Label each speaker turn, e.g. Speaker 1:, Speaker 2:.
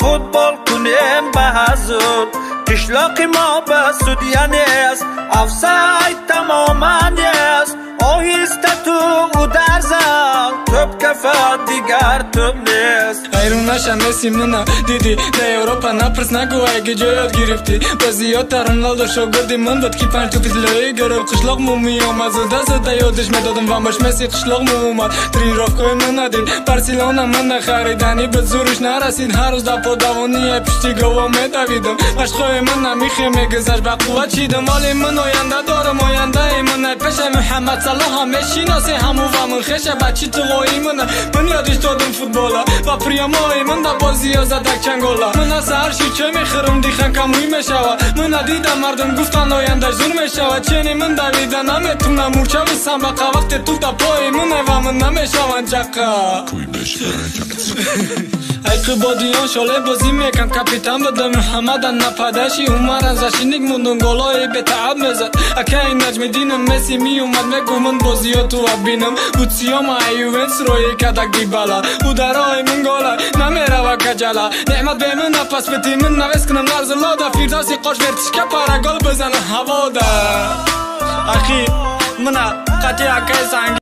Speaker 1: Футбол кунем ба ҳазур. Қишлоқи мо ба судья нест, офсайд тамоман нест. Оҳиста ту удар зан, тӯб кафад, дигар тӯб нест.
Speaker 2: Ҳайрон наша, Месси мана диди да Европа. Напурс, нагӯ, айги ҷо ёд гирифтӣ. Бозиёта Роналдо шогирди ман буд, ки панҷ тӯпи тиллоӣ гирифт. Қишлоқ му меомад, зуда зуда ёдиш медодам ва бош Месси қишлоқ му омад, тренировкаи ман надид. Барселона мана харидани ба зуриш нарасид. Ҳар рӯз дар подавоние пишти гово медавидам. Машқҳои ман намихе мегузашт, ба қувват шидам. Оли ман оянда дорам, ояндаи ман ай пеша. Муҳаммад Салоҳа мешиносе, ҳаму ва ман хеша. Бачи туғои мана ман ёдиш додам футбола ва приёмои ман да бозиё задак чангола. Ман аз саҳар ширчой мехӯрам, диханка мӯй мешава. Мана дидам, мардум гуфтанд, ояндаш зур мешава. Чени ман давида наметунам, мурчаву самбақа. Вақте туп да пои ман ва ман намешаванд чақа. Ай қибодиён шоле бозӣ мекан, капитан буда Муҳаммадан, нападаши Умаран, защитник мундун, голои бетааб мезад. Акаи Наҷмиддинам Месси меомад, мегӯ ман бозиё туа бинам. Бутсиёма ай Ювентус рои кадак Дибала, ударои ман гола намерава каҷала. Неъмат бе мана пас бити, ман навес кунам нарзилода. Фирдавси қош вертишка пара, гол бизана ҳавода. Ахи мана қати акаи санги.